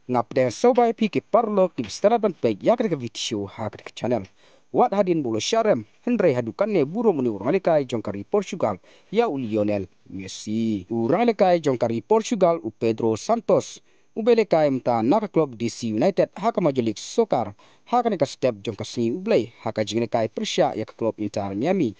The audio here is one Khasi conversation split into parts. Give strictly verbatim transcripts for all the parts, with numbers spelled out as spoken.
Nga pdiang sngewbha ïa phi ki paralok kiba sngewtynnat ban peit ïa kane ka video ha kane ka channel. Wat hadien ba u la shah rem, hynrei haduh katne burom une u ranglekai jong ka ri Portugal ïa u Lionel Messi. U ranglekai jong ka ri Portugal u Pedro Santos u ba lekai mynta na ka klub D C United ha ka Major League Soccer. Ha kane ka step jong ka sngi U Blei ha ka jinglekai pyrshah ïa ka klub Inter Miami,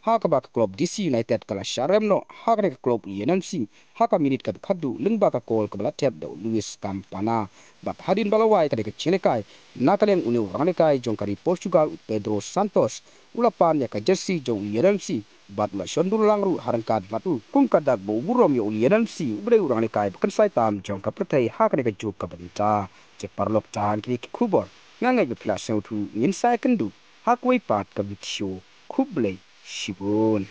ha kaba ka klub D C United ka la shah rem noh ha kane ka klub u Lionel Messi ha ka minit kaba khatduh lyngba ka kol kaba la thep da u Luis Campana. Bad hadien ba la wai kane ka jinglekai, na ka liang une u ranglekai jong ka ri Portugal u Pedro Santos u la pan ïa ka jersey jong u Lionel Messi bad u la shon dur lang ruh ha ryngkat bad u, kum ka dak ba u burom ïa u Lionel Messi uba dei u ranglekai ba kynsai tam jong ka pyrthei ha kane ka juk kaba mynta. Te paralok, tang kine ki khubor, nga ngeit ba phi la sngewthuh, ngin sa ïakynduh ha kawei pat ka video. Khublei shibun.